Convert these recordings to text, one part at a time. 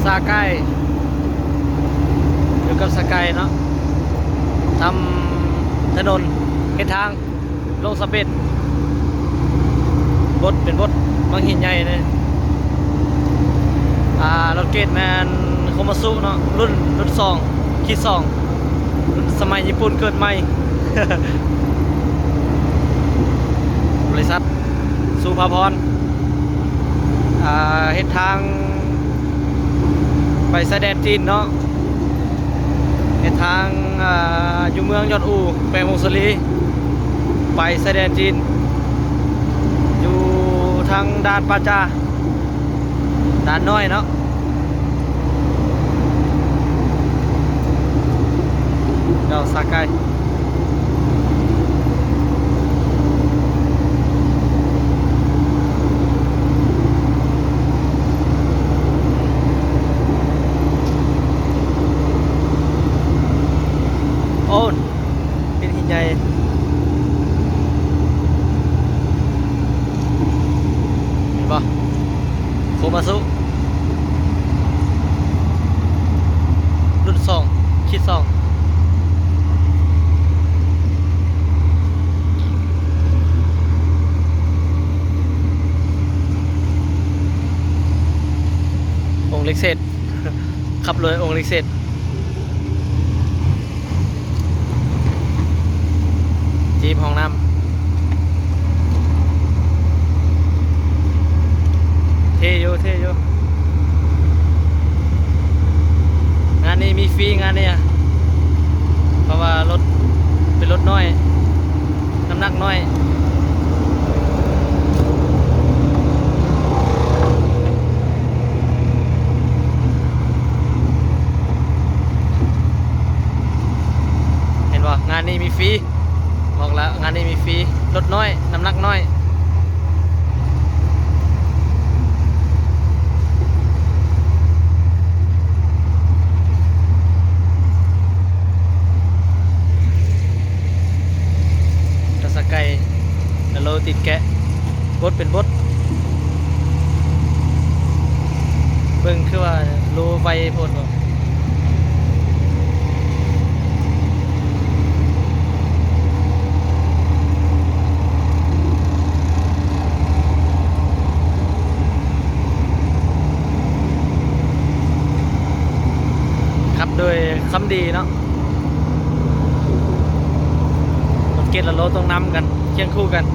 ສາໄກ ຢູ່ກັບສາໄກເນາະ ທຳຖະໜົນເຮັດທາງ ລົງສະເປັດ ບົດເປັນບົດ ບັກຫີນໃຫຍ່ເດ້. ອ່າ ລົດເກດແມ່ນໂຄມາສຸເນາະ ລຸ້ນ ລຸ້ນສອງ ຂີດສອງ ລຸ້ນສະໄໝຍີ່ປຸ່ນເກີດໃໝ່ ບໍລິສັດສຸພາພອນ ອ່າ ເຮັດທາງໄປຊາຍແດນຈີນເນາະ. ເຮັດທາງ ອ່າ ຢູ່ເມືອງຍອດອູ ແຂວງຜົ້ງສາລີ ໄປຊາຍແດນຈີນ ຢູ່ທາງດ່ານປ່າຈາ ດ່ານນ້ອຍເນາະ ດາວສາໄກ. ໂອ້ ເປັນຫີນໃຫຍ່ ເຫັນບໍ່? ໂຄມາສຸ ລຸ້ນສອງ ຂີດສອງ ອົງເລັກເສດ ຂັບໂດຍອົງເລັກເສດ. ຈີບຫ້ອງນ້ຳ ເທ່ຢູ່ ເທ່ຢູ່ ງານນີ້ມີຟຣີ ງານນີ້ ເພາະວ່າລົດເປັນລົດນ້ອຍ ນ້ຳໜັກນ້ອຍ. ເຫັນບໍ່? ງານນີ້ມີຟຣີ ບອກແລ້ວ ງານນີ້ມີຟຣີ ລົດນ້ອຍ ນ້ຳໜັກນ້ອຍ. ກະສະໄກ ລະໂລຕິດແກະ ບົດເປັນບົດ ເບິ່ງຄືວ່າໂລໄວໂພດບໍ? ຂັບໂດຍຄຳດີເນາະ ລົດເກດລະໂລຕ້ອງນຳກັນ ຄຽງຄູ່ກັນ.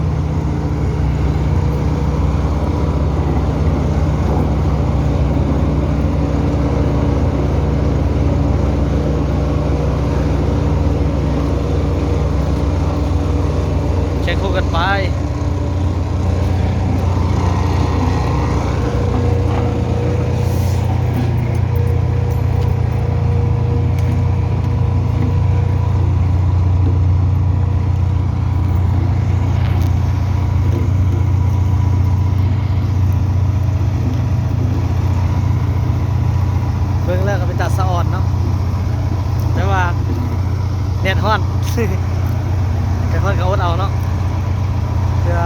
ຄຽງຄູ່ກັນໄປ ເບິ່ງແລ້ວກໍເປັນຕາສະອອນເນາະ ແຕ່ວ່າແດດຮ້ອນ ແດດຮ້ອນກໍອົດເອົາເນາະ ເພື່ອ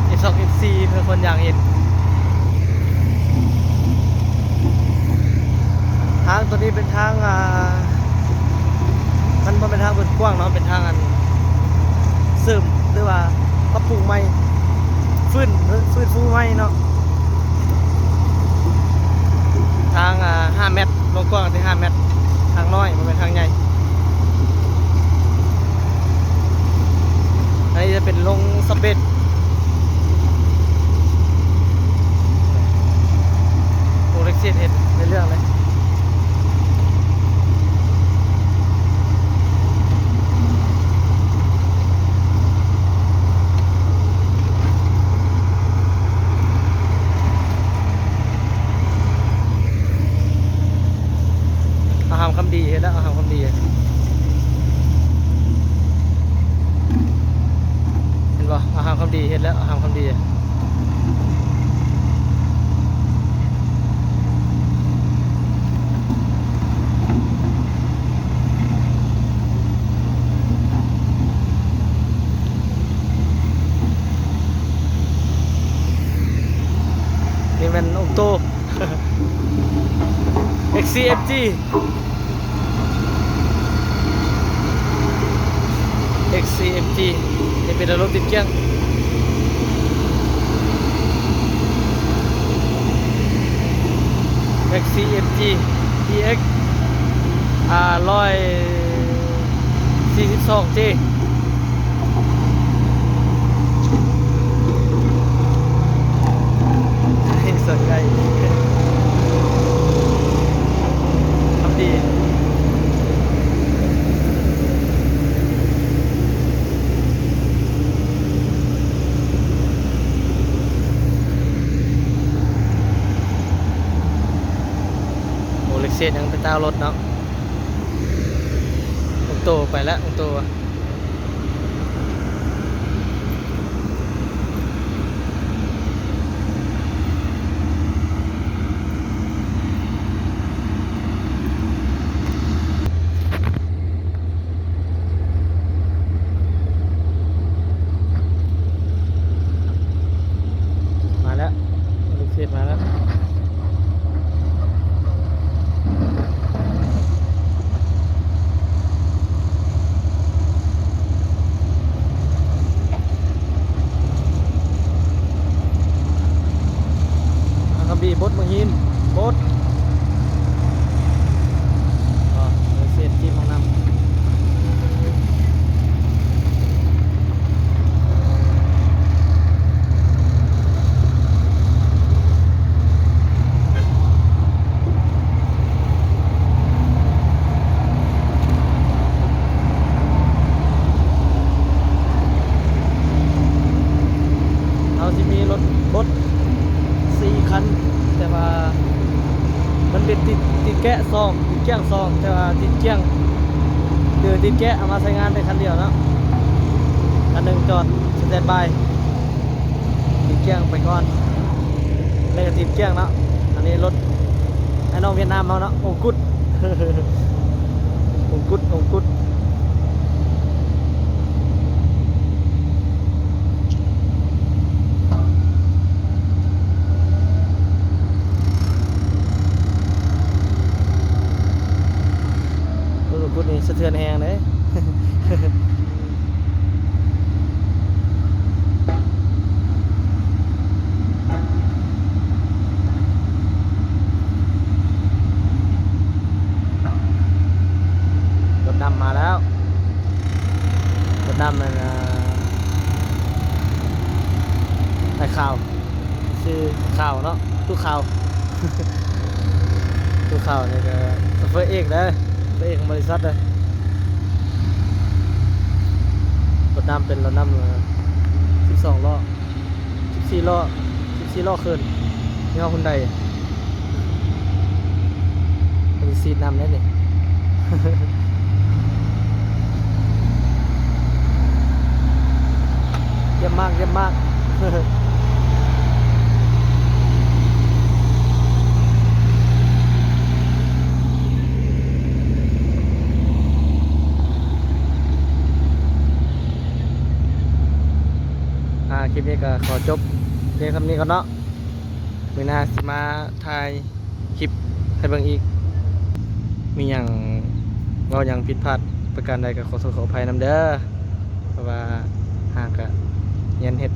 ເອັຟສອງ ເອັຟສີ່ ເພື່ອຄົນຢາກເຫັນ. ທາງຕົວນີ້ເປັນທາງ ອ່າ ມັນບໍ່ແມ່ນທາງເປີດກວ້າງເນາະ ເປັນທາງອັນເສີມ ຫຼືວ່າປັບປຸງໃໝ່ ຟື້ນ ຟື້ນຟູໃໝ່ເນາະ. ທາງ ອ່າ ຫ້າແມັດ ລວງກວ້າງທີ່ຫ້າແມັດ ທາງນ້ອຍ ບໍ່ແມ່ນທາງໃຫຍ່. ອັນນີ້ຈະເປັນລົງສະເປັດ ໂປຣເລັກເຊັນເຮັດໃນເລື່ອງເລີຍ. ອາຫານຄຳດີເຮັດແລ້ວ ອາຫານຄຳດີ ເຫັນບໍ່? ອາຫານຄຳດີເຮັດແລ້ວ ອາຫານຄຳດີ. ເອັກຊີ ເອັມຈີ ເອັກຊີ ເອັມຈີ ນີ້ເປັນລົດຕິດກຽງ ເອັກຊີ ເອັມຈີ ອີເອັກ ອ່າ ຮ້ອຍສີ່ສິບສອງເຈ ໃຫ້ສົນໃຈ ຂັບດີ. ໂອ້ ເລັກເຊດຍັງໄປຕາວລົດເນາະ. ອອໂຕ້ໄປແລ້ວ ອອໂຕ້ ມາແລ້ວ ລູກເຊດມາແລ້ວ. ອາກະບີ ບົດ ເມືອງຫີນ ບົດ ອໍ ເສດຈີບຫ້ອງນ້ຳ. ເຮົາຊິມີລົດບົດສີ່ຄັນ ແຕ່ວ່າມັນເປັນຕິດ ຕິດແກະສອງ ຕິດກຽງສອງ ແຕ່ວ່າຕິດກຽງ ຫຼື ຕິດແກະເອົາມາໃຊ້ງານໄດ້ຄັນດຽວເນາະ ຄັນໜຶ່ງຈອດສະແຕນບາຍ ຕິດກຽງໄປກ່ອນ ແລ້ວກໍຕິດກຽງເນາະ. ອັນນີ້ລົດອ້າຍນ້ອງຫວຽດນາມເຮົາເນາະ ໂອກຸດ ໂອກຸດ ໂອກຸດ. ລົດໂອກຸດນີ້ສະເທືອນແຮງເດ້. ລົດດຳມາແລ້ວ ລົດດຳນັ້ນ ເອີ ອ້າຍຂາວ ຊື່ຂາວເນາະ ຕູ້ຂາວ ຕູ້ຂາວນີ້ກໍໂຊເຟີເອກເດ້ ໂຊເຟີເອກຂອງບໍລິສັດເດ້. ລົດດຳເປັນລົດດຳ ເອີ ສິບສອງລໍ້ ສິບສີ່ລໍ້ ສິບສີ່ລໍ້ເຄີນ ຍີ່ຫໍ້ຮຸນໄດ ເພິ່ນຊິສີດນ້ຳແລ້ວນີ້ ຢ້ຽມມາກ ຢ້ຽມມາກ. ອ່າ ຄລິບນີ້ກໍຂໍຈົບພຽງສ່ຳນີ້ກ່ອນເນາະ ມື້ໜ້າຊິມາຖ່າຍຄລິບໃຫ້ເບິ່ງອີກ. ມີຫຍັງ ເວົ້າຫຍັງຜິດພາດປະການໃດກໍຂໍໂທດຂໍອະໄພນຳເດີ ເພາະວ່າຫາກະຮຽນເຮັດ